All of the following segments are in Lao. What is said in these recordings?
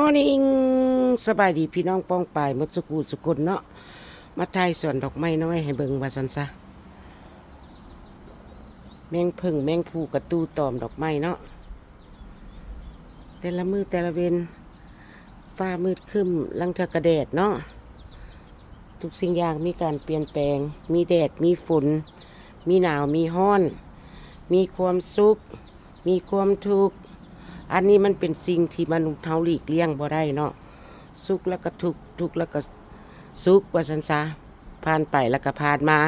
Morning ສະບາຍດີພີ່ນ້ອງປ້ອງປາຍໝົດສຸຄູ່ສຸຄົນເນາະ. ມາຖ່າຍສວນດອກໄມ້ນ້ອຍໃຫ້ເບິ່ງວ່າຊັ້ນຊະ. ແມງເຜິ້ງແມງພູກະຕູ້ຕອມດອກໄມ້ເນາະ. ແຕ່ລະມື້ແຕ່ລະເວັນ ຟ້າມືດຄຶ້ມ ລາງເທື່ອກະແດດເນາະ. ທຸກສິ່ງຢ່າງມີການປ່ຽນແປງ, ມີແດດ ມີຝົນ, ມີໜາວ ມີຮ້ອນ, ມີຄວາມສຸກ ມີຄວາມທຸກ. ອັນນີ້ມັນເປັນສິ່ງທີ່ມະນຸດເຮົາຫຼີກລ່ຽງບໍ່ໄດ້ເນາະ. ສຸກແລ້ວກໍທຸກ ທຸກແລ້ວກໍສຸກ ວ່າຊັ້ນຊະ. ຜ່ານໄປແລ້ວກໍຜ່ານມາ.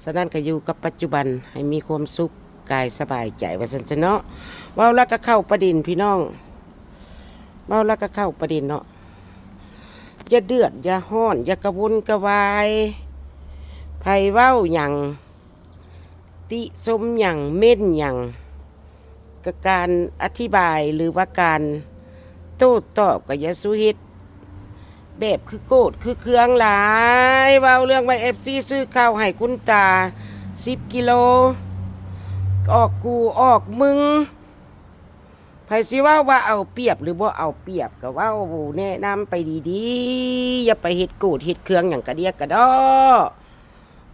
ສະນັ້ນກໍຢູ່ກັບປັດຈຸບັນໃຫ້ມີຄວາມສຸກກາຍສະບາຍໃຈ ວ່າຊັ້ນຊະເນາະ. ເວົ້າແລ້ວກໍເຂົ້າປະເດັນພີ່ນ້ອງ, ເວົ້າແລ້ວກໍເຂົ້າປະເດັນເນາະ. ຢ່າເດືອດ ຢ່າຮ້ອນ ຢ່າກະວົນກະວາຍ. ໃຜເວົ້າຫຍັງ ຕິຊົມຫຍັງ ເມັ້ນຫຍັງ ກະການອະທິບາຍ ຫຼືວ່າການໂຕ້ຕອບ ກະຢ່າສູ່ເຮັດແບບຄືໂກດຄືເຄືອງຫຼາຍ. ເວົ້າເລື່ອງວ່າ ເອັຟຊີ ຊື້ເຂົ້າໃຫ້ຄຸນຕາສິບກິໂລ ອອກກູອອກມຶງ. ໃຜຊິເວົ້າວ່າເອົາປຽບ ຫຼືບໍ່ເອົາປຽບ ກະເວົ້າແນະນຳໄປດີໆ. ຢ່າໄປເຮັດໂກດເຮັດເຄືອງຫຍັງກະດຽກກະດໍ້.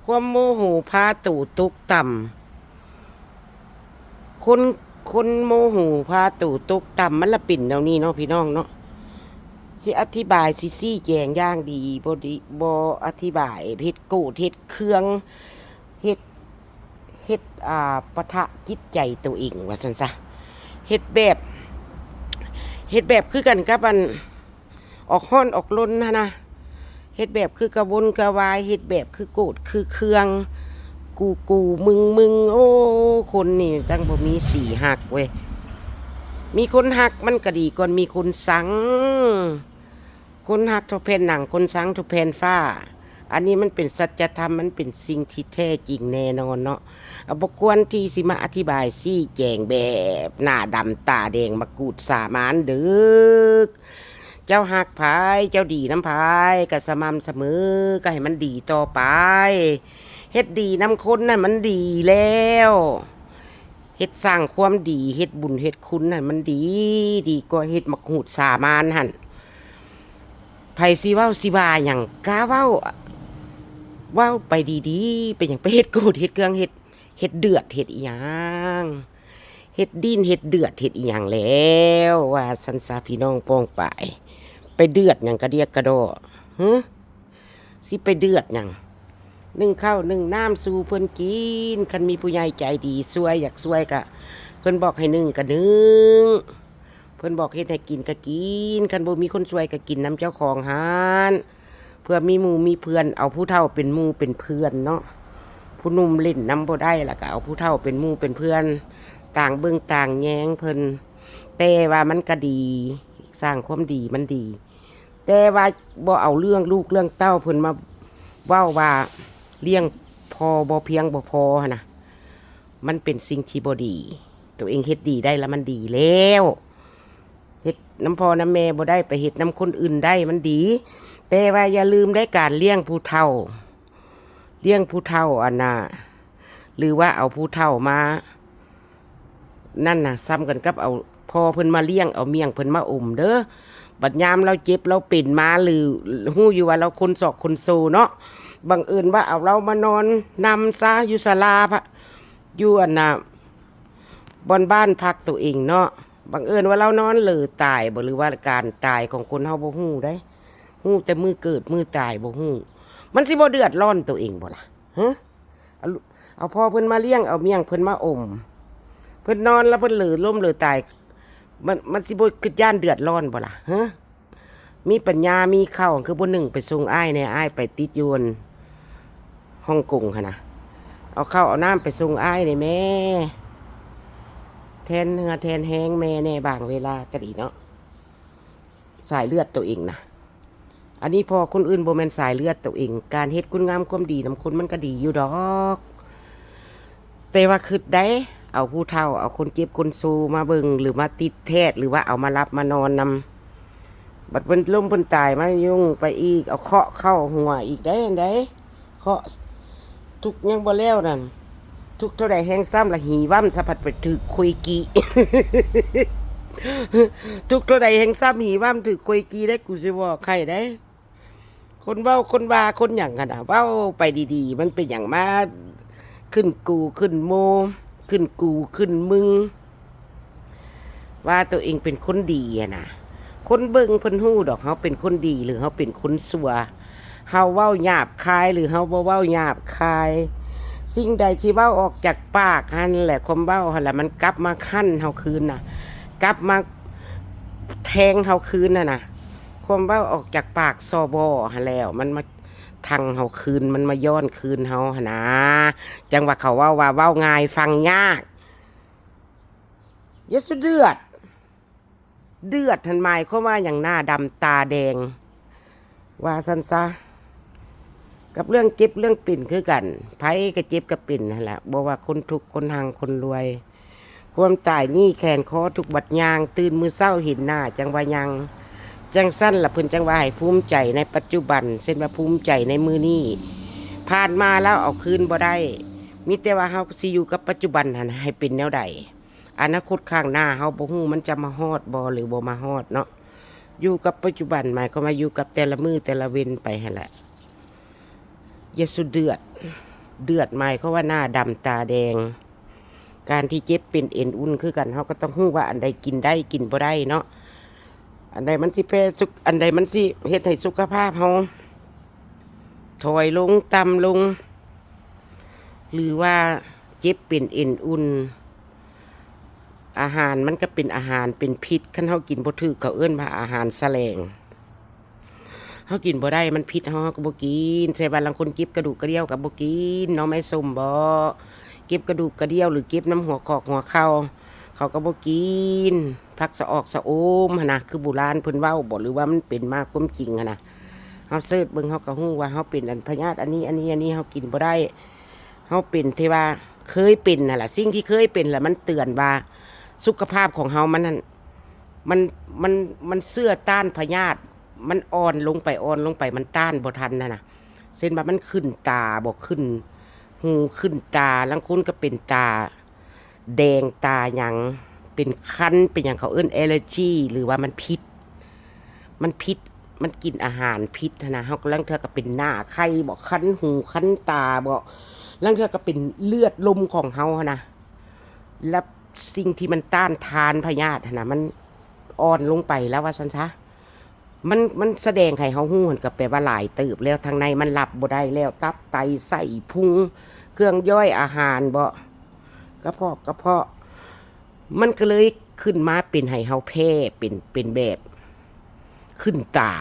ຄວາມໂມໂຫພາໂຕຕົກຕ່ຳ. ຄົນ ຄົນໂມໂຫພາໂຕຕົກຕ່ຳ ມັນລະເປັນແນວນີ້ເນາະພີ່ນ້ອງເນາະ. ຊິອະທິບາຍ ຊິຊີ້ແຈງຢ່າງດີ ບໍ່ດີ ບໍ່ອະທິບາຍ ເຮັດໂກດເຮັດເຄືອງ ເຮັດ ເຮັດ ອ່າ ປະທະຈິດໃຈໂຕເອງ ວ່າຊັ້ນຊະ. ເຮັດແບບ ເຮັດແບບຄືກັນກັບອັນ ອອກຮ້ອນອອກລົນຫັ້ນນະ. ເຮັດແບບຄືກະວົນກະວາຍ ເຮັດແບບຄືໂກດຄືເຄືອງ ກູກູມຶງໆ. ໂອ້ ຄົນນີ້ຈັ່ງບໍ່ມີສີຮັກເວີຍ. ມີຄົນຮັກມັນກະດີກ່ອນມີຄົນຊັງ. ຄົນຮັກທົດແທນໜັງ ຄົນຊັງທົດແທນຟ້າ. ອັນນີ້ມັນເປັນສັດຈະທຳ ມັນເປັນສິ່ງທີ່ແທ້ຈິງແນ່ນອນເນາະ. ບໍ່ຄວນທີ່ຊິມາອະທິບາຍຊີ້ແຈງແບບໜ້າດຳຕາແດງ ມາກູດສາມານເດີ້. ເຈົ້າຮັກໃຜ ເຈົ້າດີນຳໃຜ ກະສະໝ່ຳສະເໝີ ກະໃຫ້ມັນດີຕໍ່ໄປ. ເຮັດດີນຳຄົນນັ້ນມັນດີແລ້ວ. ເຮັດສ້າງຄວາມດີ ເຮັດບຸນເຮັດຄຸນຫັ້ນມັນດີ ດີກວ່າເຮັດໝາກຫູດສາມານຫັ້ນ. ໃຜຊິເວົ້າຊິວ່າຫຍັງກະເວົ້າ ເວົ້າໄປດີໆ. ເປັນຫຍັງໄປເຮັດໂກດເຮັດເຄືອງ ເຮັດ ເຮັດເດືອດເຮັດອີ່ຫຍັງ ເຮັດດິ້ນເຮັດເດືອດເຮັດອີ່ຫຍັງແລ້ວ ວ່າຊັ້ນຊະພີ່ນ້ອງປ້ອງປາຍ. ໄປເດືອດຫຍັງກະດຽກກະດໍ້ ຫື? ຊິໄປເດືອດຫຍັງ? ໜຶ້ງເຂົ້າໜຶ້ງນ້ຳສູ່ເພິ່ນກິນ. ຄັນມີຜູ້ໃຫຍ່ໃຈດີຊ່ວຍ ຢາກຊ່ວຍກະ ເພິ່ນບອກໃຫ້ໜຶ້ງກະໜຶ້ງ ເພິ່ນບອກເຮັດໃຫ້ກິນກະກິນ. ຄັນບໍ່ມີຄົນຊ່ວຍກະກິນນຳເຈົ້າຂອງຫັ້ນ. ເພື່ອມີໝູ່ມີເພື່ອນ ເອົາຜູ້ເຖົ້າເປັນໝູ່ເປັນເພື່ອນເນາະ. ຜູ້ໜຸ່ມຫຼິ້ນນຳບໍ່ໄດ້ ລະກະເອົາຜູ້ເຖົ້າເປັນໝູ່ເປັນເພື່ອນ ຕ່າງເບິ່ງຕ່າງແຍງເພິ່ນ. ແຕ່ວ່າມັນກະດີ ສ້າງຄວາມດີມັນດີ. ແຕ່ວ່າບໍ່ເອົາເລື່ອງລູກເລື່ອງເຕົ້າເພິ່ນມາເວົ້າວ່າລ້ຽງພໍ່ບໍ່ພຽງບໍ່ພໍຫັ້ນນະ ມັນເປັນສິ່ງທີ່ບໍ່ດີ. ໂຕເອງເຮັດດີໄດ້ລະມັນດີແລ້ວ. ເຮັດນຳພໍ່ນຳແມ່ບໍ່ໄດ້ ໄປເຮັດນຳຄົນອື່ນໄດ້ມັນດີ. ແຕ່ວ່າຢ່າລືມໄດ້ ການລ້ຽງຜູ້ເຖົ້າ ລ້ຽງຜູ້ເຖົ້າອັນນ່າ ຫຼືວ່າເອົາຜູ້ເຖົ້າມາ ນັ້ນນະ ສ່ຳກັນກັບເອົາພໍ່ເພິ່ນມາລ້ຽງ ເອົາມ້ຽງເພິ່ນມາອົມເດີ້. ບັດຍາມລາວເຈັບລາວເປັນມາ ຫຼື ຮູ້ຢູ່ວ່າລາວຄົນຊອກຄົນໂຊເນາະ ບັງເອີນວ່າເອົາລາວມານອນນຳຊະຢູ່ສາລາພະ ຢູ່ອັນນ່າ ບ່ອນບ້ານພັກໂຕເອງເນາະ. ບັງເອີນວ່າລາວນອນເຫຼີຕາຍບໍ ຫຼືວ່າການຕາຍຂອງຄົນເຮົາບໍ່ຮູ້ໃດ ຮູ້ແຕ່ມື້ເກີດມື້ຕາຍບໍ່ຮູ້. ມັນຊິບໍ່ເດືອດຮ້ອນໂຕເອງບໍລະ ຫື? ເອົາ ເອົາພໍ່ເພິ່ນມາລ້ຽງ ເອົາມ້ຽງເພິ່ນມາອົມ ເພິ່ນນອນລະເພິ່ນເຫຼີລົ້ມເຫຼີຕາຍ ມັນ ມັນຊິບໍ່ຄິດຢ້ານເດືອດຮ້ອນບໍລະ ຫື? ມີປັນຍາມີເຂົ້າ ຄືບໍ່ໜຶ້ງໄປສົ່ງອ້າຍແດ່ ອ້າຍໄປຕິດຢູ່ອັນຮົງກົງຫັ້ນນະ. ເອົາເຂົ້າເອົານ້ຳໄປສົ່ງອ້າຍແດ່ແມ່ ແທນເຫື່ອແທນແຮງແມ່ແດ່ ບາງເວລາກະດີເນາະ. ສາຍເລືອດໂຕເອງນະ ອັນນີ້ພໍ່ຄົນອື່ນບໍ່ແມ່ນສາຍເລືອດໂຕເອງ. ການເຮັດຄຸນງາມຄວາມດີນຳຄົນມັນກະດີຢູ່ດອກ ແຕ່ວ່າຄິດໃດ ເອົາຜູ້ເຖົ້າ ເອົາຄົນເຈັບຄົນໂຊມາເບິ່ງ ຫຼືມາຕິດແທດ ຫຼືວ່າເອົາມາຫຼັບມານອນນຳ ບັດເພິ່ນລົ້ມເພິ່ນຕາຍມາຫຍຸ້ງໄປອີກ ເອົາເຄາະເຂົ້າຫົວອີກໃດ ອັນໃດ ເຄາະ ທຸກຍັງບໍ່ແລ້ວນັ້ນ ທຸກເທົ່າໃດແຮງຊ້ຳລະຫີຫວ່ຳຊະ ພັດໄປຖືກຄຸຍກີ້. ທຸກເທົ່າໃດແຮ່ງຊ້ຳຫີວ່າມັນຖືກໂກຍກີໄດ້ ກູຊິບອກໃຫ້ເດ້. ຄົນເວົ້າຄົນວ່າຄົນຫຍັງຫັ້ນນະ ເວົ້າໄປດີໆ ມັນເປັນຫຍັງມາຂຶ້ນກູຂຶ້ນໂມ ຂຶ້ນກູຂຶ້ນມຶງ ວ່າໂຕເອງເປັນຄົນດີຫັ້ນນະ. ຄົນເບິ່ງເພິ່ນຮູ້ດອກ ເຮົາເປັນຄົນດີ ຫຼື ເຮົາເປັນຄົນຊົ່ວ, ເຮົາເວົ້າຫຍາບຄາຍ ຫຼື ເຮົາບໍ່ເວົ້າຫຍາບຄາຍ. ສິ່ງໃດທີ່ເວົ້າອອກຈາກປາກຫັ້ນແຫຼະ ຄວາມເວົ້າຫັ້ນແຫຼະ ມັນກັບມາຄັ້ນເຮົາຄືນນະ, ກັບມາແທງເຮົາຄືນຫັ້ນນະ. ຄວາມເວົ້າອອກຈາກປາກ ສວ ຫັ້ນແຫຼ້ວ ມັນມາທັງເຮົາຄືນ ມັນມາຍ້ອນຄືນເຮົາຫັ້ນນາ. ຈັ່ງວ່າເຂົາເວົ້າວ່າ ເວົ້າງ່າຍຟັງຍາກ. ຢ່າສູ່ເດືອດ, ເດືອດຫັ້ນໝາຍຄວາມວ່າຫຍັງ? ໜ້າດຳຕາແດງ ວ່າຊັ້ນຊະ. ກັບເລື່ອງເຈັບເລື່ອງເປັນຄືກັນ, ໃຜກໍເຈັບກໍເປັນຫັ້ນລະ, ບໍ່ວ່າຄົນທຸກຄົນຮັ່ງຄົນລວຍ. ຄວາມຕາຍໜີ້ແຂນຄໍທຸກບັດຍ່າງ, ຕື່ນມື້ເຊົ້າເຫັນໜ້າຈັ່ງວ່າຍັງ. ຈັ່ງຊັ້ນລະເພິ່ນຈັ່ງວ່າໃຫ້ພູມໃຈໃນປັດຈຸບັນ, ເຊັ່ນວ່າພູມໃຈໃນມື້ນີ້. ຜ່ານມາແລ້ວເອົາຄືນບໍ່ໄດ້, ມີແຕ່ວ່າເຮົາກໍຊິຢູ່ກັບປັດຈຸບັນຫັ້ນໃຫ້ເປັນແນວໃດ. ອະນາຄົດຂ້າງໜ້າເຮົາບໍ່ຮູ້ມັນຈະມາຮອດບໍ່ ຫຼື ບໍ່ມາຮອດເນາະ. ຢູ່ກັບປັດຈຸບັນໝາຍຄວາມວ່າຢູ່ກັບແຕ່ລະມື້ແຕ່ລະເວັນໄປຫັ້ນແຫຼະ. ຢ່າສູ່ເດືອດ, ເດືອດໝາຍຄວາມວ່າໜ້າດຳຕາແດງ. ການທີ່ເຈັບເປັນເອັນອຸ່ນຄືກັນ ເຮົາກໍຕ້ອງຮູ້ວ່າອັນໃດກິນໄດ້ກິນບໍ່ໄດ້ເນາະ, ອັນໃດມັນຊິແຜ່ສຸກ ອັນໃດມັນຊິເຮັດໃຫ້ສຸຂະພາບເຮົາຖອຍລົງ ຕ່ຳລົງ ຫຼືວ່າເຈັບເປັນເອັນອຸ່ນ. ອາຫານມັນກໍເປັນອາຫານເປັນພິດ, ຄັນເຮົາກິນບໍ່ຖືກ ເຂົາເອີ້ນວ່າອາຫານສະແຫຼງ. ເຮົາກິນບໍ່ໄດ້ ມັນຜິດເຮົາ ເຮົາກໍບໍ່ກິນ. ໃສ່ວ່າລາງຄົນເຈັບກະດູກກະດ່ຽວກໍບໍ່ກິນ, ໜໍ່ໄມ້ສົ້ມບໍ ເກັບກະດູກກະດ່ຽວ ຫຼື ເກັບນຳຫົວຂອກຫົວເຂົ່າ ເຂົາກໍບໍ່ກິນ. ຜັກສະອອກສະໂອມຫັ້ນນະ ຄືບູຮານເພິ່ນເວົ້າບໍ ຫຼືວ່າມັນເປັນມາຄວາມຈິງຫັ້ນນະ. ເຮົາເສີດເບິ່ງ ເຮົາກໍຮູ້ວ່າເຮົາເປັນອັນພະຍາດອັນນີ້ ອັນນີ້ ອັນນີ້ ເຮົາກິນບໍ່ໄດ້. ເຮົາເປັນທີ່ວ່າເຄີຍເປັນຫັ້ນລະ, ສິ່ງທີ່ເຄີຍເປັນລະ ມັນເຕືອນວ່າສຸຂະພາບຂອງເຮົາມັນນັ້ນ ມັນ ມັນ ມັນເຊື້ອຕ້ານພະຍາດ ມັນອ່ອນລົງໄປ ອ່ອນລົງໄປ ມັນຕ້ານບໍ່ທັນຫັ້ນນະ. ເຊັ່ນວ່າມັນຂຶ້ນຕາບໍ ຂຶ້ນຫູ ຂຶ້ນຕາ, ລາງຄົນກໍເປັນຕາແດງ ຕາຫຍັງ ເປັນຄັນ ເປັນຫຍັງ ເຂົາເອີ້ນແອລເຈີ ຫຼືວ່າມັນຜິດ ມັນຜິດ ມັນກິນອາຫານຜິດຫັ້ນນະ. ເຮົາກໍລາງເທື່ອກໍເປັນໜ້າໄຂ້ບໍ ຄັນຫູຄັນຕາບໍ ລາງເທື່ອກໍເປັນເລືອດລົມຂອງເຮົາຫັ້ນນະ. ແລ້ວສິ່ງທີ່ມັນຕ້ານທານພະຍາດຫັ້ນນະ ມັນອ່ອນລົງໄປແລ້ວວ່າຊັ້ນຊະ. ມັນ ມັນສະແດງໃຫ້ເຮົາຮູ້ຫັ້ນ ກໍແປວ່າຫຼາຍເຕີບແລ້ວ. ທາງໃນມັນຮັບບໍ່ໄດ້ແລ້ວ, ຕັບ ໄຕ ໄສ້ ພຸງ ເຄື່ອງຍ່ອຍອາຫານບໍ ກະເພາະ ກະເພາະ ມັນກໍເລີຍຂຶ້ນມາເປັນໃຫ້ເຮົາແພ້ ເປັນ ເປັນແບບຂຶ້ນຕາ.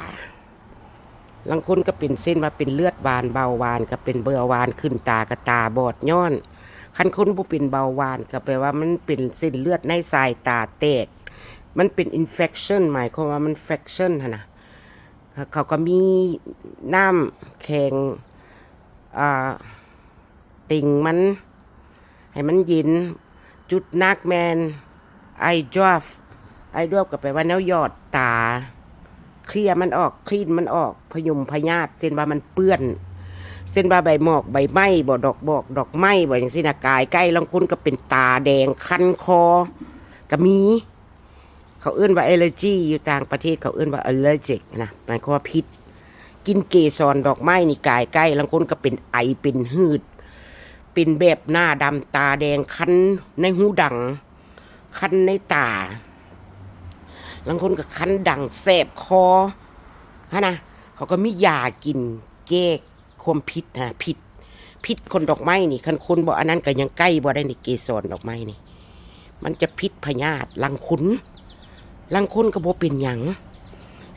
ລາງຄົນກໍເປັນເຊັ່ນວ່າເປັນເລືອດຫວານ ເບົາຫວານ ກໍເປັນເບົາຫວານ ຂຶ້ນຕາ ກໍຕາບອດຍ້ອນ. ຄັນຄົນບໍ່ເປັນເບົາຫວານ ກໍແປວ່າມັນເປັນເສັ້ນເລືອດໃນສາຍຕາແຕກ, ມັນເປັນອິນເຟກຊັນ ໝາຍຄວາມວ່າມັນເຟກຊັນຫັ້ນນະ. ເຂົາກໍມີນ້ຳແຂງ ອ່າ ເຕັງມັນໃຫ້ມັນເຢັນ. ຈຸດໜັກແມ່ນ eye drop, eye drop ກໍແປວ່າແນວຢອດຕາ, ເຄລຍມັນອອກ ຄລີນມັນອອກ, ພະຍົມພະຍາດ ເຊັ່ນວ່າມັນເປື້ອນ ເຊັ່ນວ່າໃບໝອກໃບໄມ້ບໍ ດອກບອກດອກໄມ້ບໍ ຈັ່ງຊີ້ນະ. ກາຍໃກ້ ລາງຄົນກໍເປັນຕາແດງ ຄັນຄໍກໍມີ. ເຂົາເອີ້ນວ່າແອລເຈີ ຢູ່ຕ່າງປະເທດເຂົາເອີ້ນວ່າແອລເຈີນະ ໝາຍຄວາມວ່າພິດ. ກິນເກສອນດອກໄມ້ນີ້ກາຍໃກ້ ລາງຄົນກໍເປັນໄອ ເປັນຫືດ ເປັນແບບໜ້າດຳຕາແດງ ຄັນໃນຫູດັງ ຄັນໃນຕາ, ລາງຄົນກໍຄັນດັງແສບຄໍຫັ້ນນະ. ເຂົາກໍມີຢາກິນແກ້ ຄວາມພິດນະ ພິດ ພິດຂອງດອກໄມ້ນີ້ ຄັນຄົນບໍ່ອັນນັ້ນກໍຍັງໃກ້ບໍ່ໄດ້ນີ້ ເກສອນດອກໄມ້ນີ້ ມັນຈະພິດພະຍາດ. ລາງຄົນ ລາງຄົນກໍບໍ່ເປັນຫຍັງ,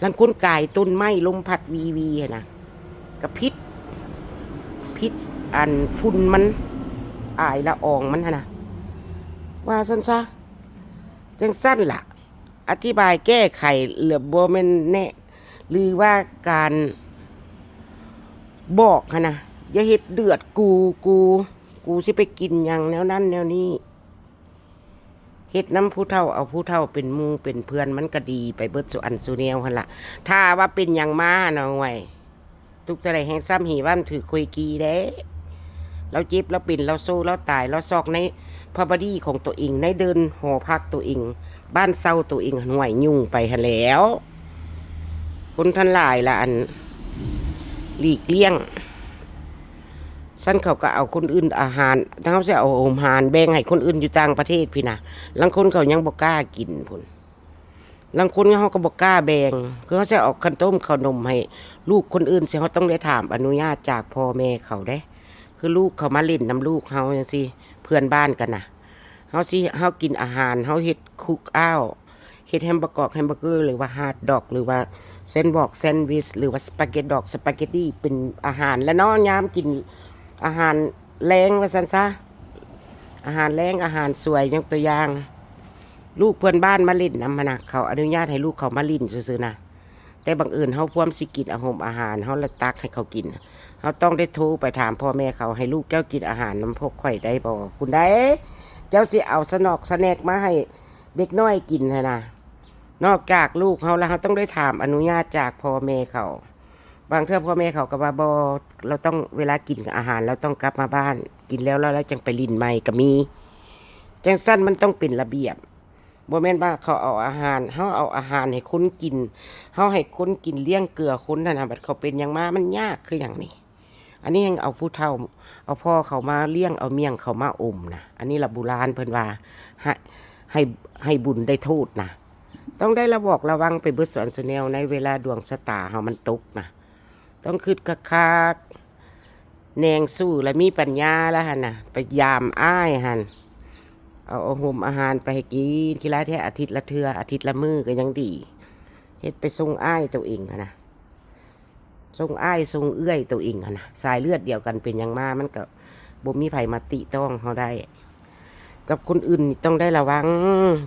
ລາງຄົນກາຍຕົ້ນໄມ້ລົມພັດວີໆຫັ້ນນະ ກໍພິດ ພິດອັນຝຸ່ນມັນ ອາຍລະອອງມັນຫັ້ນນະ ວ່າຊັ້ນຊະ. ຈັ່ງຊັ້ນລະ ອະທິບາຍແກ້ໄຂ ຫຼື ບໍ່ແມ່ນແນະ ຫຼືວ່າການບອກຫັ້ນນະ ຢ່າເຮັດເດືອດກູ ກູ ກູຊິໄປກິນຫຍັງແນວນັ້ນແນວນີ້. ເຮັດນຳຜູ້ເຖົ້າ ເອົາຜູ້ເຖົ້າເປັນໝູ່ເປັນເພື່ອນ ມັນກໍດີໄປເບິດສູ່ອັນສູ່ແນວຫັ້ນລະ. ຖ້າວ່າເປັນຫຍັງມາຫັ້ນນະ ໂອ້ຍ ທຸກເທົ່າໃດແຮ່ງຊ້ຳຫີວ່າມັນຖືກໂກຍກີເດ້. ລາວເຈັບ ລາວເປັນ ລາວໂຊ ລາວຕາຍ ລາວຊອກໃນພະບາດີຂອງໂຕເອງ ໃນເດີ່ນຫໍພັກໂຕເອງ. ບ້ານເຊົ່າໂຕເອງຫັ້ນ ຫ້ວຍ ຫຍຸ້ງໄປຫັ້ນແຫຼ້ວ. ຄົນທັນຫຼາຍລະ ອັນ ຫຼີກລ້ຽງ. ຊັ້ນເຂົາກໍເອົາຄົນອື່ນອາຫານ, ເຮົາຊິເອົາໂຮມອາຫານແບ່ງໃຫ້ຄົນອື່ນຢູ່ຕ່າງປະເທດພີ້ນະ. ລາງຄົນເຂົາຍັງບໍ່ກ້າກິນພຸ້ນ. ລາງຄົນເຮົາກໍບໍ່ກ້າແບ່ງ. ຄືເຮົາຊິເອົາຂະໜົມເຂົ້າໜົມໃຫ້ລູກຄົນອື່ນ ຊິເຮົາຕ້ອງໄດ້ຖາມອະນຸຍາດຈາກພໍ່ແມ່ເຂົາເດ້. ຄືລູກເຂົາມາຫຼິ້ນນຳລູກເຮົາຈັ່ງຊີ້, ເພື່ອນບ້ານກັນນະ. ເຮົາຊິ ເຮົາກິນອາຫານ, ເຮົາເຮັດຄຸກອາວ, ເຮັດແຮມເບີກອກ ແຮມເບີເກີ ຫຼືວ່າຮອດດອກ ຫຼືວ່າແຊນບອກ ແຊນວິດ ຫຼືວ່າສະປາເກັດດອກ ສະປາເກັດຕີ ເປັນອາຫານລະເນາະ. ຍາມກິນອາຫານແລງວ່າຊັ້ນຊະ, ອາຫານແລງ ອາຫານສວຍ. ຍົກຕົວຢ່າງ ລູກເພື່ອນບ້ານມາຫຼິ້ນນຳຫັ້ນນະ, ເຂົາອະນຸຍາດໃຫ້ລູກເຂົາມາຫຼິ້ນຊື່ໆນະ. ແຕ່ບັງເອີນເຮົາພວມຊິກິນອາຫົມອາຫານ, ເຮົາລະຕັກໃຫ້ເຂົາກິນ. ເຮົາຕ້ອງໄດ້ໂທໄປຖາມພໍ່ແມ່ເຂົາ, ໃຫ້ລູກເຈົ້າກິນອາຫານນຳພວກຂ້ອຍໄດ້ບໍ່? ພຸ້ນໃດ ເຈົ້າຊິເອົາສະໜອກສະແໜກມາໃຫ້ເດັກນ້ອຍກິນຫັ້ນນະ. ນອກຈາກລູກເຮົາລະ, ເຮົາຕ້ອງໄດ້ຖາມອະນຸຍາດຈາກພໍ່ແມ່ເຂົາ. ບາງເທື່ອພໍ່ແມ່ເຂົາກໍວ່າ ບໍ່, ລາວຕ້ອງ ເວລາກິນອາຫານ ລາວຕ້ອງກັບມາບ້ານ, ກິນແລ້ວ ແລ້ວ ແລ້ວຈັ່ງໄປຫຼິ້ນໃໝ່ກໍມີ. ຈັ່ງຊັ້ນມັນຕ້ອງເປັນລະບຽບ. ບໍ່ແມ່ນວ່າເຂົາເອົາອາຫານ, ເຮົາເອົາອາຫານໃຫ້ຄົນກິນ, ເຮົາໃຫ້ຄົນກິນ, ລ້ຽງເກືອຄົນຫັ້ນນະ, ບັດເຂົາເປັນຫຍັງມາ ມັນຍາກຄືຫຍັງນີ້? ອັນນີ້ຍັງເອົາຜູ້ເຖົ້າ, ເອົາພໍ່ເຂົາມາລ້ຽງ, ເອົາມ້ຽງເຂົາມາອົມນະ. ອັນນີ້ລະບູຮານເພິ່ນວ່າ ໃຫ້ ໃຫ້ ໃຫ້ບຸນໄດ້ໂທດນະ. ຕ້ອງໄດ້ລະວອກລະວັງໄປເບິດສ່ວນຊະແນວ ໃນເວລາດວງຊະຕາເຮົາມັນຕົກນະ. ຕ້ອງຄິດຄັກໆ ແນງສູ້ລະມີປັນຍາລະຫັ້ນນະ, ໄປຢາມອ້າຍຫັ້ນ, ເອົາ ເອົາໂຮມອາຫານໄປໃຫ້ກິນ, ຂີ້ລ້າຍແທ້ ອາທິດລະເທື່ອ ອາທິດລະມື້ກໍຍັງດີ, ເຮັດໄປສົ່ງອ້າຍໂຕເອງຫັ້ນນະ, ສົ່ງອ້າຍ ສົ່ງເອື້ອຍໂຕເອງຫັ້ນນະ, ສາຍເລືອດດຽວກັນ. ເປັນຫຍັງມາ ມັນກໍບໍ່ມີໃຜມາຕິຕ້ອງເຮົາໄດ້. ກັບຄົນອື່ນນີ້ຕ້ອງໄດ້ລະວັງ.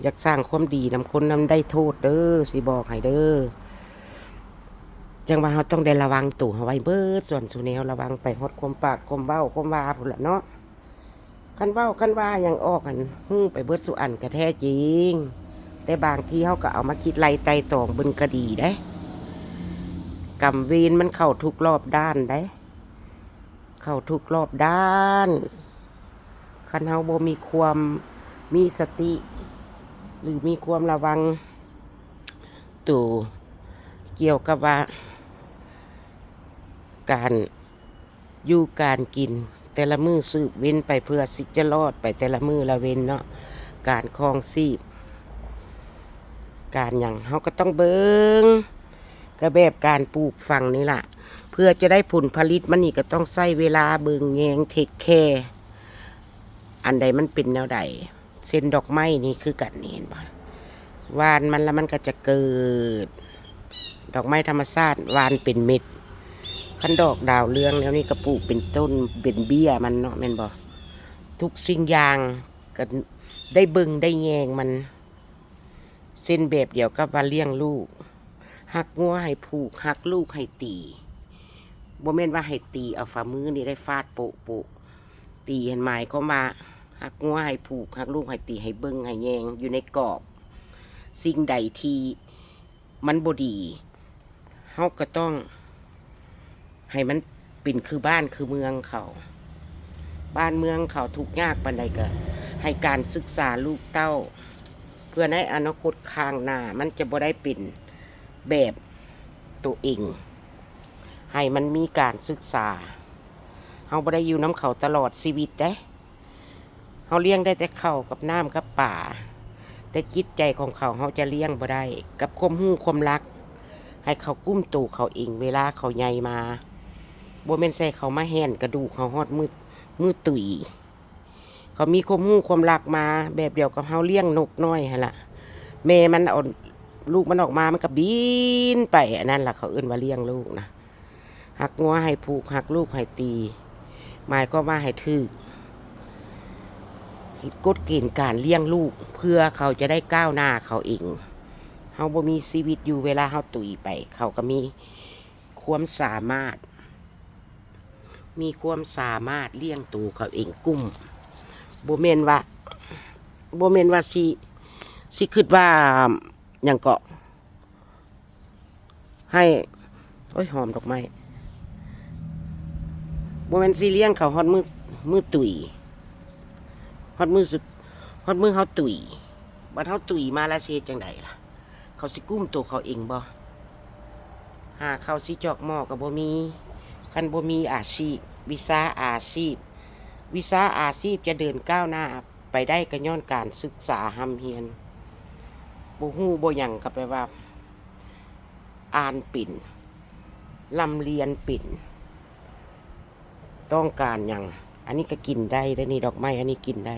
ຢາກສ້າງຄວາມດີນຳຄົນນຳ ໄດ້ໂທດເດີ, ຊິບອກໃຫ້ເດີ. ຈັ່ງວ່າເຮົາຕ້ອງໄດ້ລະວັງໂຕເຮົາໄວ້ເບິດສ່ວນສູ່ແນວ, ລະວັງໄປຮອດຄວາມປາກ ຄວາມເວົ້າ ຄວາມວ່າພຸ້ນລະເນາະ. ຄັນເວົ້າຄັນວ່າຫຍັງອອກຫັ້ນ ຮູ້ໄປເບິດສູ່ອັນກະແທ້ຈິງ, ແຕ່ບາງທີເຮົາກໍເອົາມາຄິດໄລ່ໄຕ່ຕອງເບິ່ງກໍດີເດ້. ກຳເວນມັນເຂົ້າທຸກລອບດ້ານເດ້. ເຂົ້າທຸກລອບດ້ານ. ຄັນເຮົາບໍ່ມີຄວາມມີສະຕິ ຫຼື ມີຄວາມລະວັງໂຕ ກ່ຽວກັບວ່າ ການຢູ່ການກິນ ແຕ່ລະມື້ສືບເວັ້ນໄປ ເພື່ອຊິຈະລອດໄປແຕ່ລະມື້ລະເວັນເນາະ, ການຄອງຊີບ ການຫຍັງ ເຮົາກໍຕ້ອງເບິ່ງ. ກໍແບບການປູກຝັງນີ້ລະ, ເພື່ອຈະໄດ້ຜົນຜະລິດມານີ້ ກໍຕ້ອງໃຊ້ເວລາເບິ່ງແຍງ ເທກແຄ ອັນໃດມັນເປັນແນວໃດ. ເຊັ່ນດອກໄມ້ນີ້ຄືກັນນີ້ ເຫັນບໍ່? ຫວ່ານມັນລະມັນກໍຈະເກີດ, ດອກໄມ້ທຳມະຊາດຫວ່ານເປັນເມັດ. ຄັນດອກດາວເຮືອງແນວນີ້ກໍປູກເປັນຕົ້ນ ເປັນເບ້ຍມັນເນາະ ແມ່ນບໍ່? ທຸກສິ່ງຢ່າງກໍໄດ້ເບິ່ງໄດ້ແຍງມັນ. ເຊັ່ນແບບດຽວກັບວ່າລ້ຽງລູກ, ຮັກງົວໃຫ້ຜູກ, ຮັກລູກໃຫ້ຕີ. ບໍ່ແມ່ນວ່າໃຫ້ຕີເອົາຝ່າມືນີ້ໄດ້ຟາດໂປະໆ. ຕີຫັ້ນໝາຍຄວາມວ່າ ຮັກງົວໃຫ້ຜູກ, ຮັກລູກໃຫ້ຕີ, ໃຫ້ເບິ່ງໃຫ້ແຍງຢູ່ໃນກອບ. ສິ່ງໃດທີ່ມັນບໍ່ດີ ເຮົາກໍຕ້ອງໃຫ້ມັນເປັນຄືບ້ານຄືເມືອງເຂົາ. ບ້ານເມືອງເຂົາທຸກຍາກປານໃດກໍໃຫ້ການສຶກສາລູກເຕົ້າ ເພື່ອໃນອະນາຄົດຂ້າງໜ້າມັນຈະບໍ່ໄດ້ເປັນແບບໂຕເອງ. ໃຫ້ມັນມີການສຶກສາ. ເຮົາບໍ່ໄດ້ຢູ່ນຳເຂົາຕະຫຼອດຊີວິດເດ້. ເຮົາລ້ຽງໄດ້ແຕ່ເຂົ້າກັບນ້ຳກັບປາ, ແຕ່ຈິດໃຈຂອງເຂົາເຮົາຈະລ້ຽງບໍ່ໄດ້. ກັບຄວາມຮູ້ຄວາມລັກ, ໃຫ້ເຂົາກຸ້ມໂຕເຂົາເອງເວລາເຂົາໃຫຍ່ມາ. ບໍ່ແມ່ນໃສ່ເຂົາມາແຫ່ນກະດູກເຮົາຮອດມື້ ມື້ຕຸຍ. ເຂົາມີຄວາມຮູ້ຄວາມລັກມາແບບດຽວກັບເຮົາລ້ຽງນົກນ້ອຍຫັ້ນລະ. ແມ່ມັນເອົາລູກມັນອອກມາ ມັນກໍບິນໄປ, ອັນນັ້ນລະເຂົາເອີ້ນວ່າລ້ຽງລູກນະ. ຮັກງົວໃຫ້ຜູກ, ຮັກລູກໃຫ້ຕີ, ໝາຍຄວາມວ່າໃຫ້ຖືກກົດເກນການລ້ຽງລູກ ເພື່ອເຂົາຈະໄດ້ກ້າວໜ້າເຂົາເອງ. ເຮົາບໍ່ມີຊີວິດຢູ່, ເວລາເຮົາຕຸຍໄປ ເຂົາກໍມີຄວາມສາມາດ, ມີຄວາມສາມາດລ້ຽງໂຕເຂົາເອງ, ກຸ້ມ. ບໍ່ແມ່ນວ່າ, ບໍ່ແມ່ນວ່າຊິ, ຊິຄິດວ່າ ຫຍັງເກາະ ໃຫ້ ໂອ້ຍ ຫອມດອກໄມ້. ບໍ່ແມ່ນຊິລ້ຽງເຂົາຮອດມື້ ມື້ຕຸຍ, ຮອດມື້ສຸດ, ຮອດມື້ເຮົາຕຸຍ. ບັດເຮົາຕຸຍມາແລ້ວຊິເຮັດຈັ່ງໃດລະ? ເຂົາຊິກຸ້ມໂຕເຂົາເອງບໍ່? ຫາເຂົ້າຊິຈອກໝໍ້ກໍບໍ່ມີ. ຄັນບໍ່ມີອາຊີບ ວິຊາອາຊີບ ວິຊາອາຊີບຈະເດີນກ້າວໜ້າໄປໄດ້ ກໍຍ້ອນການສຶກສາຮ່ຳຮຽນ. ບໍ່ຮູ້ບໍ່ຫຍັງ ກໍແປວ່າອ່ານເປັນ ລ່ຳລຽນເປັນ. ຕ້ອງການຫຍັງ? ອັນນີ້ກໍກິນໄດ້ເດ້ນີ້ ດອກໄມ້ອັນນີ້ກິນໄດ້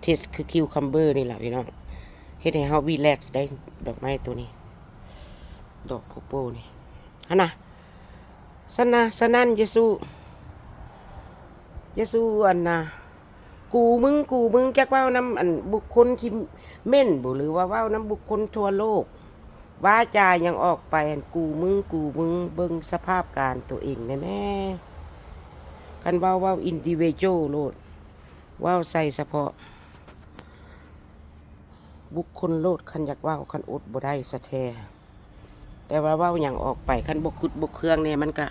ເທສຄືຄິວຄຳເບີນີ້ล่ะ ພີ່ນ້ອງ. ເຮັດໃຫ້ເຮົາຣີແລັກໄດ້ ດອກໄມ້ໂຕນີ້ ດອກໂປໂປນີ້ ຫັ້ນນະ. ຊັ້ນນະ ສະນັ້ນ ຢາສູ້ ຢາສູ້ ອັນນະ ກູມຶງ ກູມຶງ ຈັກເວົ້ານຳ ອັນ ບຸກຄົນທີ່ເມັ້ນບໍ ຫຼືວ່າເວົ້ານຳບຸກຄົນທົ່ວໂລກ? ວາຈາຫຍັງອອກໄປຫັ້ນ ກູມຶງ ກູມຶງ. ເບິ່ງສະພາບການໂຕເອງແດ່ແມ້. ຄັນເວົ້າ ເວົ້າອິນດິເວຈູວໂລດ ເວົ້າໃສ່ສະເພາະບຸກຄົນໂລດ. ຄັນຢາກເວົ້າ ຄັນອົດບໍ່ໄດ້ສະແທ້. ແຕ່ວ່າເວົ້າຫຍັງອອກໄປ ຄັນບໍ່ຄຶດບໍ່ເຄືອງແດ່ ມັນກະ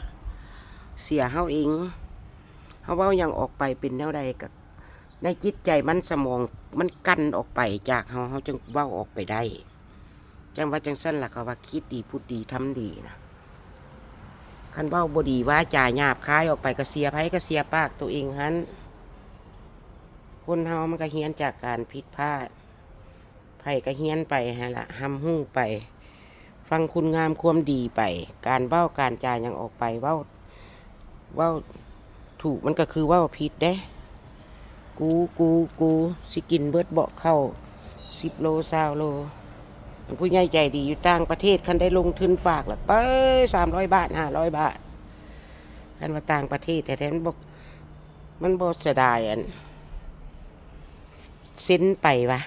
ເສຍເຮົາເອງ. ເຮົາເວົ້າຫຍັງອອກໄປເປັນແນວໃດ ກະໃນຈິດໃຈມັນ ສະໝອງມັນກັ່ນອອກໄປຈາກເຮົາ ເຮົາຈຶ່ງເວົ້າອອກໄປໄດ້. ຈັ່ງວ່າຈັ່ງຊັ້ນລະ ເຂົາວ່າຄິດດີ ພູດດີ ທຳດີນະ. ຄັນເວົ້າບໍ່ດີ ວາຈາຫຍາບຄາຍອອກໄປ ກະເສຍໃຜ ກະເສຍປາກໂຕເອງຫັ້ນ. ຄົນເຮົາມັນກະຮຽນຈາກການຜິດພາດ. ໃຜກໍຮຽນໄປຫັ້ນລະ ຮຳຮູ້ໄປ ຟັງຄຸນງາມຄວາມດີໄປ. ການເວົ້າການຈາຫຍັງອອກໄປ ເວົ້າ ເວົ້າຖືກມັນກໍຄືເວົ້າຜິດເດ້. ກູ ກູ ກູ ຊິກິນເບິດເບາະເຂົ້າສິບໂລ ຊາວໂລ. ອັນຜູ້ໃຫຍ່ໃຈດີຢູ່ຕ່າງປະເທດ ຄັນໄດ້ລົງທຶນຝາກລະໄປສາມຮ້ອຍບາດ ຫ້າຮ້ອຍບາດ. ຄັນວ່າຕ່າງປະເທດແທ້ໆ ມັນບໍ່ ມັນບໍ່ເສຍດາຍ ອັນ ເຊັນໄປວະ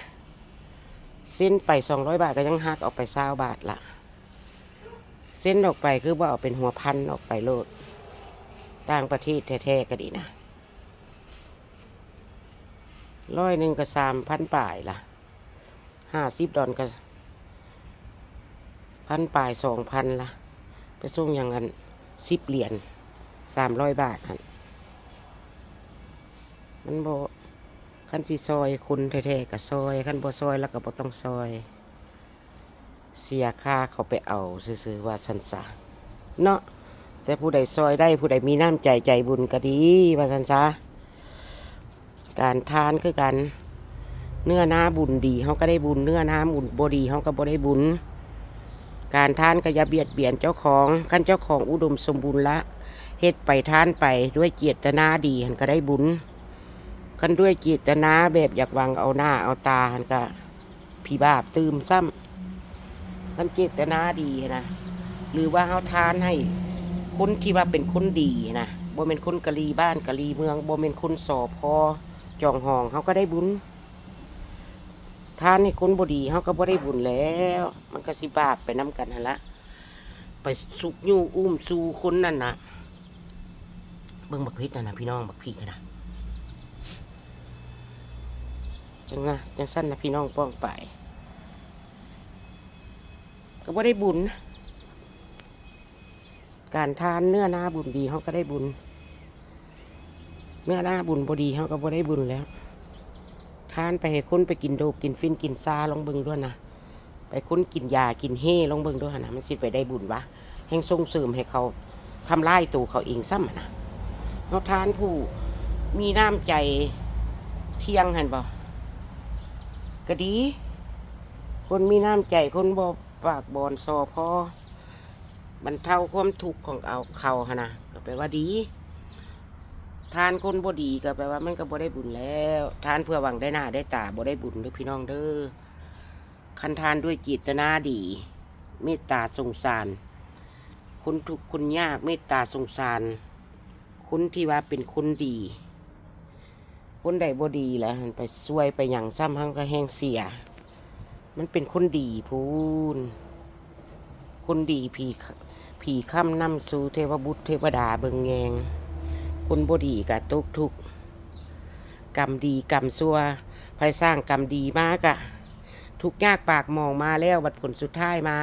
ເຊັນໄປສອງຮ້ອຍບາດ ກໍຍັງຫັກອອກໄປຊາວບາດລະ. ເຊັນອອກໄປຄືບໍ່ເອົາເປັນຫົວພັນອອກໄປໂລດ. ຕ່າງປະເທດແທ້ໆກໍດີນະ ຮ້ອຍໜຶ່ງກໍສາມພັນປາຍລະ ຫ້າສິບດອນກໍພັນປາຍ ສອງພັນລະ. ໄປສົ່ງຫຍັງ ອັນ ສິບຫຼຽນ ສາມຮ້ອຍບາດຫັ້ນ ມັນບໍ່ ຄັນຊິຊ່ອຍຄົນແທ້ໆກໍຊ່ອຍ ຄັນບໍ່ຊ່ອຍລະກໍບໍ່ຕ້ອງຊ່ອຍ. ເສຍຄ່າເຂົາໄປເອົາຊື່ໆ ວ່າຊັ້ນຊະເນາະ. ແຕ່ຜູ້ໃດຊ່ອຍໄດ້ ຜູ້ໃດມີນ້ຳໃຈໃຈບຸນກໍດີ ວ່າຊັ້ນຊະ. ການທານຄືກັນ ເນື້ອນາບຸນດີເຮົາກໍໄດ້ບຸນ ເນື້ອນາບຸນບໍ່ດີເຮົາກໍບໍ່ໄດ້ບຸນ. ການທານກໍຢ່າບຽດບຽນເຈົ້າຂອງ. ຄັນເຈົ້າຂອງອຸດົມສົມບູນລະ ເຮັດໄປທານໄປດ້ວຍເຈດຕະນາດີຫັ້ນກໍໄດ້ບຸນ. ຄັນດ້ວຍເຈດຕະນາແບບຢາກຫວັງເອົາໜ້າເອົາຕາຫັ້ນກະຜີບາບຕື່ມຊ້ຳ. ຄັນເຈດຕະນາດີຫັ້ນນະ ຫຼືວ່າເຮົາທານໃຫ້ຄົນທີ່ວ່າເປັນຄົນດີຫັ້ນນະ ບໍ່ແມ່ນຄົນກະລີບ້ານກະລີເມືອງ ບໍ່ແມ່ນຄົນ ສພ ຈອງຫອງ ເຮົາກໍໄດ້ບຸນ. ທານໃຫ້ຄົນບໍ່ດີເຮົາກໍບໍ່ໄດ້ບຸນແລ້ວ ມັນກໍຊິບາບໄປນຳກັນຫັ້ນລະ ໄປຊຸກຍູ້ອຸ້ມຊູຄົນນັ້ນນະ. ເບິ່ງບັກພິກຫັ້ນນະ ພີ່ນ້ອງ ບັກພິກຫັ້ນນະ. ຈັ່ງນະ ຈັ່ງຊັ້ນນະ ພີ່ນ້ອງປ້ອງປາຍ ກໍບໍ່ໄດ້ບຸນ. ການທານເນື້ອນາບຸນດີເຮົາກໍໄດ້ບຸນ ເນື້ອນາບຸນບໍ່ດີເຮົາກໍບໍ່ໄດ້ບຸນແລ້ວ. ທານໄປໃຫ້ຄົນໄປກິນໂດບກິນຟິນກິນຊາລອງເບິ່ງດ້ວຍນະ ໄປຄົນກິນຢາກິນເຮລອງເບິ່ງດ້ວຍຫັ້ນນະ ມັນຊິໄປໄດ້ບຸນຫວາ? ແຮ່ງສົ່ງເສີມໃຫ້ເຂົາທຳລາຍໂຕເຂົາເອງຊ້ຳຫັ້ນນະ. ເຮົາທານຜູ້ມີນ້ຳໃຈທ່ຽງຫັ້ນບໍ່ ກໍດີ. ຄົນມີນ້ຳໃຈ ຄົນບໍ່ປາກບອນ ສພ ບັນເທົາຄວາມທຸກຂອງເຂົາຫັ້ນນະ ກໍແປວ່າດີ. ທານຄົນບໍ່ດີກໍແປວ່າມັນກໍບໍ່ໄດ້ບຸນແລ້ວ. ທານເພື່ອຫວັງໄດ້ໜ້າໄດ້ຕາບໍ່ໄດ້ບຸນເດີ້ ພີ່ນ້ອງເດີ້. ຄັນທານດ້ວຍເຈດຕະນາດີ ເມດຕາສົງສານຄົນທຸກຄົນຍາກ ເມດຕາສົງສານຄົນທີ່ວ່າເປັນຄົນດີ ຄົນໃດບໍ່ດີລະ ໄປຊ່ວຍໄປຫຍັງຊ້ຳ ເຮົາກໍແຮ່ງເສຍ. ມັນເປັນຄົນດີພຸ້ນ ຄົນດີ ຜີ ຜີຄ້ຳນຳສູ່ເທວະບຸດເທວະດາເບິ່ງແຍງ. ຄົນບໍ່ດີກໍຕົກທຸກ. ກຳດີກຳຊົ່ວ ໃຜສ້າງກຳດີມາກະທຸກຍາກປາກໝອງມາແລ້ວ ບັດຜົນສຸດທ້າຍມາ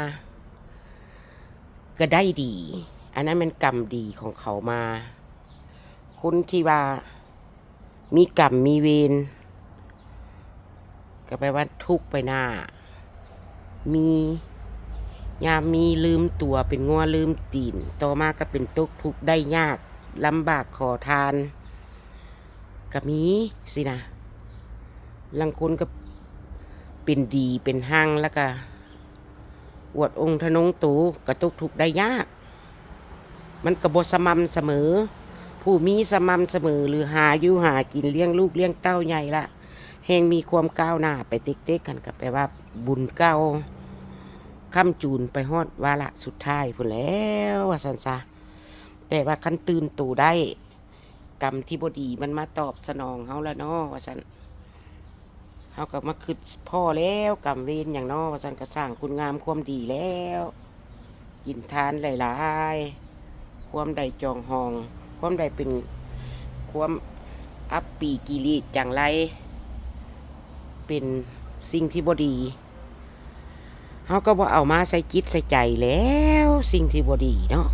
ກະໄດ້ດີ. ອັນນັ້ນແມ່ນກຳດີຂອງເຂົາມາ. ຄົນທີ່ວ່າມີກຳມີເວນ ກໍແປວ່າທຸກໄປໜ້າ ມີ ຍາມມີລືມຕົວເປັນງົວລືມຕີນ ຕໍ່ມາກໍເປັນຕົກທຸກໄດ້ຍາກ ລຳບາກຂໍທານ ກໍມີຊີ້ນະ. ລາງຄົນກໍເປັນດີເປັນຮັ່ງ ແລ້ວກໍອວດອົງທະນົງໂຕ ກໍຕົກທຸກໄດ້ຍາກ. ມັນກໍບໍ່ສະໝ່ຳສະເໝີ. ຜູ້ມີສະໝ່ຳສະເໝີ ຫຼື ຫາຢູ່ຫາກິນ ລ້ຽງລູກລ້ຽງເຕົ້າໃຫຍ່ລະ ແຮ່ງມີຄວາມກ້າວໜ້າໄປເຕັກໆ. ຫັ້ນກໍແປວ່າບຸນເກົ່າຄ້ຳຈູນໄປຮອດວາລະສຸດທ້າຍພຸ້ນແລ້ວ ວ່າຊັ້ນຊະ. ແຕ່ວ່າຄັນຕື່ນໂຕໄດ້ ກຳທີ່ບໍ່ດີມັນມາຕອບສະໜອງເຮົາລະເນາະ ວ່າຊັ້ນ. ເຮົາກໍມາຄິດພໍ້ແລ້ວ ກຳເວນຫຍັງເນາະ ວ່າຊັ້ນ. ກໍສ້າງຄຸນງາມຄວາມດີແລ້ວ ກິນທານຫຼາຍໆ ຄວາມໃດຈອງຫອງ ຄວາມໃດເປັນຄວາມອັບປີກິເລດຈັງໄລ ເປັນສິ່ງທີ່ບໍ່ດີ. ເຮົາກໍບໍ່ເອົາມາໃສ່ຈິດໃສ່ໃຈແລ້ວ ສິ່ງທີ່ບໍ່ດີເນາະ.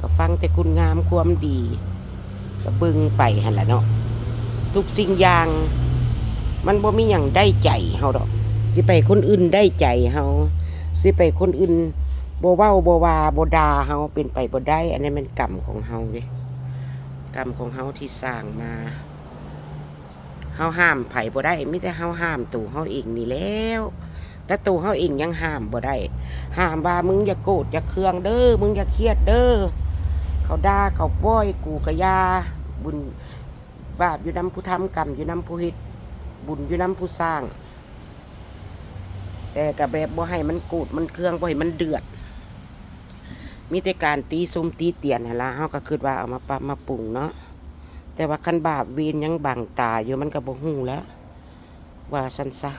ກໍຟັງແຕ່ຄຸນງາມຄວາມດີ ກໍເບິ່ງໄປຫັ້ນລະເນາະ. ທຸກສິ່ງຢ່າງມັນບໍ່ມີຫຍັງໄດ້ໃຈເຮົາດອກ. ຊິໄປຄົນອື່ນໄດ້ໃຈເຮົາ ຊິໄປຄົນອື່ນບໍ່ເວົ້າບໍ່ວ່າບໍ່ດ່າເຮົາ ເປັນໄປບໍ່ໄດ້. ອັນນັ້ນແມ່ນກຳຂອງເຮົາເດ້ ກຳຂອງເຮົາທີ່ສ້າງມາ. ເຮົາຫ້າມໃຜບໍ່ໄດ້ ມີແຕ່ເຮົາຫ້າມໂຕເຮົາເອງນີ້ແລ້ວ. ແຕ່ໂຕເຮົາເອງຍັງຫ້າມບໍ່ໄດ້ ຫ້າມວ່າ ມຶງຢ່າໂກດຢ່າເຄືອງເດີ ມຶງຢ່າຄຽດເດີ ເຂົາດ່າເຂົາປ້ອຍ ກູກະຢ່າ. ບຸນບາບຢູ່ນຳຜູ້ທຳ ກຳຢູ່ນຳຜູ້ເຮັດ ບຸນຢູ່ນຳຜູ້ສ້າງ. ແຕ່ກະແບບບໍ່ໃຫ້ມັນໂກດມັນເຄືອງ ບໍ່ໃຫ້ມັນເດືອດ ມີແຕ່ການຕິຊົມຕິຕຽນຫັ້ນລະ. ເຮົາກໍຄິດວ່າເອົາມາປັບມາປຸງເນາະ ແຕ່ວ່າຄັນບາບເວນຍັງບັງຕາຢູ່ ມັນກໍບໍ່ຮູ້ແລ້ວ ວ່າຊັ້ນຊະ.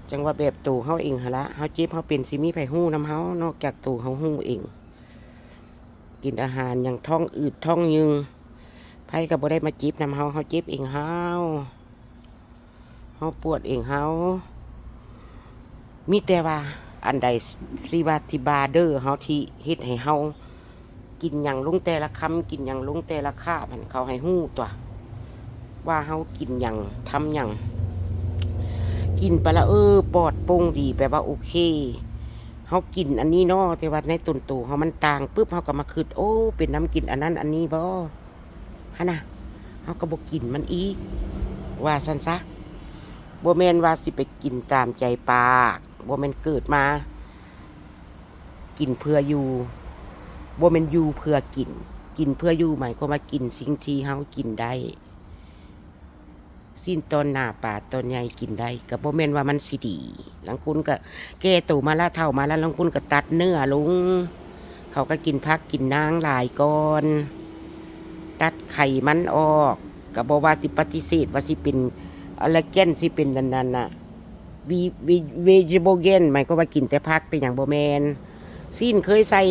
ຈັ່ງວ່າແບບໂຕເຮົາເອງຫັ້ນລະ ເຮົາເຈັບເຮົາເປັນ ຊິມີໃຜຮູ້ນຳເຮົາ ນອກຈາກໂຕເຮົາຮູ້ເອງ. ກິນອາຫານຫຍັງທ້ອງອືດທ້ອງຍືງ ໃຜກໍບໍ່ໄດ້ມາເຈັບນຳເຮົາ ເຮົາເຈັບເອງເຮົາ ເຮົາປວດເອງເຮົາ. ມີແຕ່ວ່າອັນໃດຊິວ່າທີ່ບາເດີເຮົາ ທີ່ເຮັດໃຫ້ເຮົາກິນຫຍັງລົງແຕ່ລະຄຳ ກິນຫຍັງລົງແຕ່ລະຄາບຫັ້ນ ເຂົາໃຫ້ຮູ້ຕົວະ ວ່າເຮົາກິນຫຍັງ ທຳຫຍັງ. ກິນໄປລະ ເອີ ປອດໂປ່ງດີ ແປວ່າໂອເຄ ເຮົາກິນອັນນີ້ເນາະ ແຕ່ວ່າໃນຕົນໂຕເຮົາມັນຕ່າງປຶບ ເຮົາກໍມາຄິດ ໂອ້ ເປັນນຳກິນອັນນັ້ນອັນນີ້ບໍ ຫັ້ນນະ ເຮົາກໍບໍ່ກິນມັນອີກ ວ່າຊັ້ນຊະ. ບໍ່ແມ່ນວ່າຊິໄປກິນຕາມໃຈປາກ ບໍ່ແມ່ນເກີດມາກິນເພື່ອຢູ່ ບໍ່ແມ່ນຢູ່ເພື່ອກິນ. ກິນເພື່ອຢູ່ ໝາຍຄວາມວ່າກິນສິ່ງທີ່ເຮົາກິນໄດ້ ຊີ້ນຕອນໜ້າ ປາຕອນໃຫຍ່ກິນໄດ້ ກໍບໍ່ແມ່ນວ່າມັນຊິດີ. ລາງຄົນກໍແກ່ໂຕມາລະ ເຖົ້າມາລະ ລາງຄົນກໍຕັດເນື້ອລົງ ເຂົາກໍກິນຜັກກິນນາງຫຼາຍກ່ອນ ຕັດໄຂມັນອອກ. ກໍບໍ່ວ່າຊິປະຕິເສດວ່າຊິເປັນອາລາແກນ ຊິເປັນອັນນັ້ນນະ ເວ ເວ vegetable ໝາຍຄວາມວ່າກິນແຕ່ຜັກແຕ່ຫຍັງ ບໍ່ແມ່ນ. ຊີ້ນເຄີຍໃສ່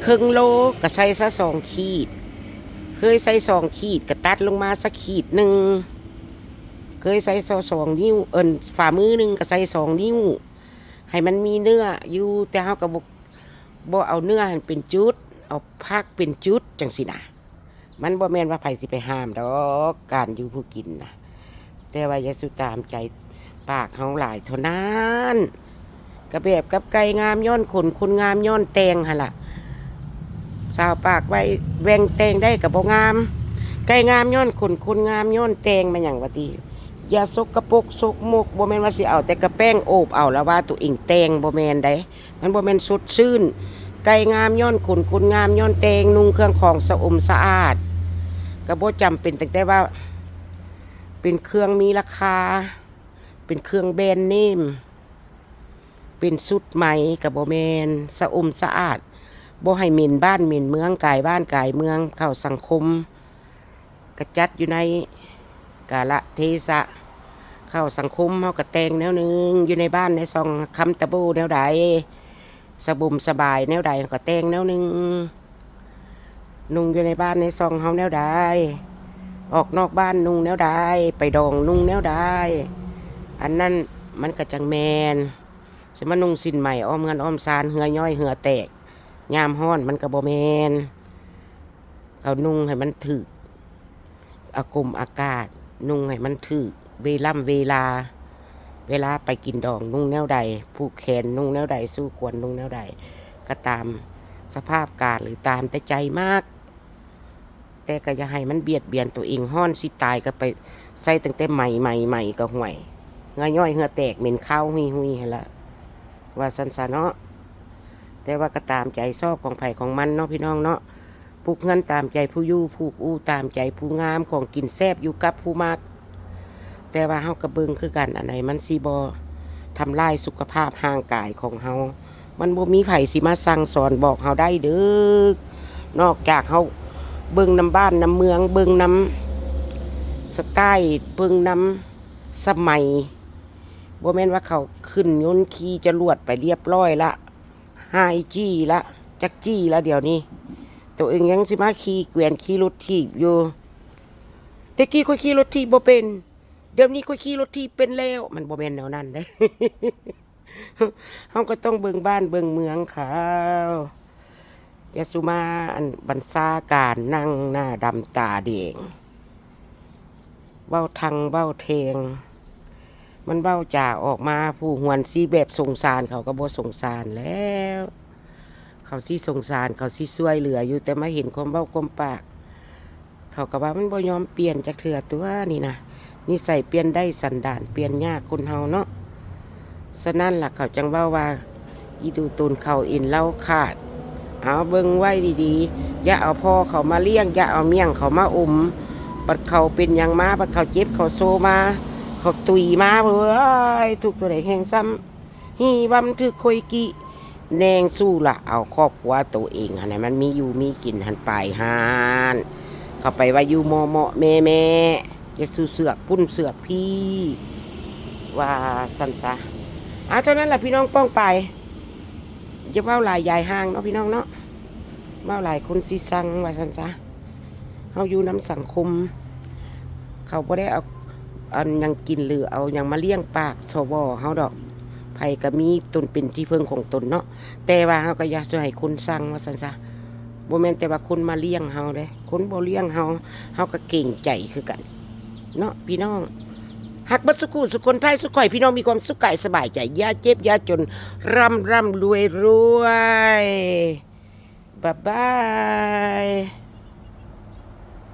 ເຄິ່ງໂລ ກໍໃສ່ຊະສອງຂີດ ເຄີຍໃສ່ສອງຂີດ ກໍຕັດລົງມາຊະຂີດໜຶ່ງ ເຄີຍໃສ່ຊະສອງນິ້ວ ເອີ້ນ ຝ່າມືໜຶ່ງກໍໃສ່ສອງນິ້ວ ໃຫ້ມັນມີເນື້ອຢູ່ ແຕ່ເຮົາກໍບໍ່ ບໍ່ເອົາເນື້ອຫັ້ນເປັນຈຸດ ເອົາຜັກເປັນຈຸດ ຈັ່ງຊີ້ນະ. ມັນບໍ່ແມ່ນວ່າໃຜຊິໄປຫ້າມດອກ ການຢູ່ຜູ້ກິນນະ ແຕ່ວ່າຢ່າສູ່ຕາມໃຈປາກເຮົາຫຼາຍເທົ່ານັ້ນ. ກະແບບກັບໄກ່ງາມຍ້ອນຂົນ ຄົນງາມຍ້ອນແຕ່ງຫັ້ນລະ. ຊາວປາກໄວ້ແວ່ງແຕ່ງໄດ້ກະບໍ່ງາມ ໄກ່ງາມຍ້ອນຂົນ ຄົນງາມຍ້ອນແຕ່ງ ແມ່ນຫຍັງວະຕິ? ຢ່າສົກກະປົກສົກມົກ ບໍ່ແມ່ນວ່າຊິເອົາແຕ່ກະແປ້ງໂອບເອົາລະວ່າໂຕເອງແຕ່ງ ບໍ່ແມ່ນໃດ. ມັນບໍ່ແມ່ນສົດຊື່ນ. ໄກ່ງາມຍ້ອນຂົນ ຄົນງາມຍ້ອນແຕ່ງ ນຸ່ງເຄື່ອງຂອງສະອົມສະອາດ ກະບໍ່ຈຳເປັນຕັ້ງແຕ່ວ່າເປັນເຄື່ອງມີລາຄາ ເປັນເຄື່ອງແບຣນເນມ ເປັນຊຸດໃໝ ກະບໍ່ແມ່ນ. ສະອົມສະອາດ ບໍ່ໃຫ້ເໝັນບ້ານເໝັນເມືອງ ກາຍບ້ານກາຍເມືອງ ເຂົ້າສັງຄົມ ກະຈັດຢູ່ໃນກາລະເທສະ. ເຂົ້າສັງຄົມເຮົາກະແຕ່ງແນວໜຶ່ງ ຢູ່ໃນບ້ານໃນຊ່ອງຄຳຕະໂບ້ແນວໃດ ສະບົມສະບາຍແນວໃດ ເຮົາກະແຕ່ງແນວໜຶ່ງ. ນຸ່ງຢູ່ໃນບ້ານໃນຊ່ອງເຮົາແນວໃດ ອອກນອກບ້ານນຸ່ງແນວໃດ ໄປດອງນຸ່ງແນວໃດ ອັນນັ້ນມັນກະຈັ່ງແມ່ນ. ຊິມານຸ່ງສິ້ນໄໝອ້ອມເຮືອນອ້ອມຊານ ເຫື່ອຍ້ອຍເຫື່ອແຕກ ຍາມຮ້ອນມັນກະບໍ່ແມ່ນ. ເຂົານຸ່ງໃຫ້ມັນຖືກອາກົມອາກາດ ນຸ່ງໃຫ້ມັນຖືກ ເວລ່ຳເວລາ ເວລາໄປກິນດອງນຸ່ງແນວໃດ ຜູກແຂນນຸ່ງແນວໃດ ສູ່ຂວັນນຸ່ງແນວໃດ ກໍຕາມສະພາບການ ຫຼື ຕາມແຕ່ໃຈມັກ ແຕ່ກໍຢ່າໃຫ້ມັນບຽດບຽນໂຕເອງ ຮ້ອນຊິຕາຍກໍໄປໃສ່ຕັ້ງແຕ່ໃໝ່ໆໆ ກໍຫ່ວຍ ເຫື່ອຍ້ອຍເຫື່ອແຕກເໝັນຄາວຫຸຍໆ ຫັ້ນລະ ວ່າຊັ້ນຊະເນາະ. ແຕ່ວ່າກໍຕາມໃຈຊອບຂອງໃຜຂອງມັນເນາະ ພີ່ນ້ອງເນາະ. ປູກເຮືອນຕາມໃຈຜູ້ຢູ່ ຜູກອູ່ຕາມໃຈຜູ້ງາມ ຂອງກິນແຊບຢູ່ກັບຜູ້ມັກ. ແຕ່ວ່າເຮົາກໍເບິ່ງຄືກັນ ອັນໃດມັນຊິບໍ່ທຳລາຍສຸຂະພາບຮ່າງກາຍຂອງເຮົາ ມັນບໍ່ມີໃຜຊິມາສັ່ງສອນບອກເຮົາໄດ້ເດີ້ ນອກຈາກເຮົາເບິ່ງນຳບ້ານນຳເມືອງ ເບິ່ງນຳສະໄຕລ໌ ເບິ່ງນຳສະໄໝ. ບໍ່ແມ່ນວ່າເຂົາຂຶ້ນຍົນຂີ່ຈະຫຼວດໄປລຽບຮ້ອຍລະ ຫາຍຈີ້ລະ ຈັກຈີ້ລະດຽວນີ້ ໂຕເອງຍັງຊິມາຂີ່ແກວ່ນຂີ່ລົດຖີບຢູ່. ແຕ່ກີ້ຂ້ອຍຂີ່ລົດຖີບບໍ່ເປັນ ດຽວນີ້ຂ້ອຍຂີ່ລົດຖີບເປັນແລ້ວ. ມັນບໍ່ແມ່ນແນວນັ້ນເດ້ ເຮົາກໍຕ້ອງເບິ່ງບ້ານເບິ່ງເມືອງເຂົາ. ຢ່າສູ່ມາ ອັນ ບັນຊາການນັ່ງໜ້າດຳຕາແດງ ເວົ້າທັງເວົ້າແທງ ມັນເວົ້າຈາອອກມາ ຜູ້ຫວນຊິແບບສົງສານເຂົາກໍບໍ່ສົງສານແລ້ວ ເຂົາຊິສົງສານ ເຂົາຊິຊ່ວຍເຫຼືອຢູ່ ແຕ່ມາເຫັນຄວາມເວົ້າຄວາມປາກ ເຂົາກໍວ່າມັນບໍ່ຍອມປ່ຽນຈັກເທື່ອຕົວະ ນີ້ນະ ນິໄສປ່ຽນໄດ້ ສັນດານປ່ຽນຍາກ ຄົນເຮົາເນາະ. ສະນັ້ນລະເຂົາຈັ່ງເວົ້າວ່າ ອີ່ດູຕົນເຂົາເອັນເຫຼົ້າຂາດ. ເອົາເບິ່ງໄວ້ດີໆ ຢ່າເອົາພໍ່ເຂົາມາລ້ຽງ ຢ່າເອົາມ້ຽງເຂົາມາອົມ. ບັດເຂົາເປັນຫຍັງມາ ບັດເຂົາເຈັບເຂົາໂຊມາ ເຂົາຕຸຍມາ ເອີຍ ທຸກຕົວໃດແຮງຊ້ຳ ຮີ່ວ່າມັນຖືກຂ້ອຍກີ້. ແນງສູ້ລະ ເອົາຄອບຄົວໂຕເອງຫັ້ນໃຫ້ມັນມີຢູ່ມີກິນຫັ້ນໄປຫັ້ນ ເຂົ້າໄປວ່າຢູ່ເໝາະໆແມ່ໆ ຢ່າສູ່ເຊືອກພຸ້ນເຊືອກພີ້ ວ່າຊັ້ນຊະ. ອາ ເທົ່ານັ້ນລະພີ່ນ້ອງປ້ອງປາຍ ຢ່າເວົ້າຫຼາຍຢາຍຫ່າງເນາະ ພີ່ນ້ອງເນາະ ເວົ້າຫຼາຍຄົນຊິຊັງ ວ່າຊັ້ນຊະ. ເຮົາຢູ່ນຳສັງຄົມ ເຂົາບໍ່ໄດ້ເອົາອັນຫຍັງກິນ ຫຼື ເອົາຫຍັງມາລ້ຽງປາກ ສວ ເຮົາດອກ ໃຜກໍມີຕົນເປັນທີ່ເພິ່ງຂອງຕົນເນາະ. ແຕ່ວ່າເຮົາກໍຢ່າຊ່ວຍໃຫ້ຄົນຊັງ ວ່າຊັ້ນຊະ ບໍ່ແມ່ນແຕ່ວ່າຄົນມາລ້ຽງເຮົາເດ້ ຄົນບໍ່ລ້ຽງເຮົາ ເຮົາກໍເກງໃຈຄືກັນເນາະ ພີ່ນ້ອງ. ຮັກເບິດສຸຂູສຸຄົນ ທ້າຍສຸດຂໍໃຫ້ພີ່ນ້ອງມີຄວາມສຸກກາຍສະບາຍໃຈ ຢ່າເຈັບຢ່າຈົນ ຮ່ຳໆລວຍໆ. ບາຍບາຍ.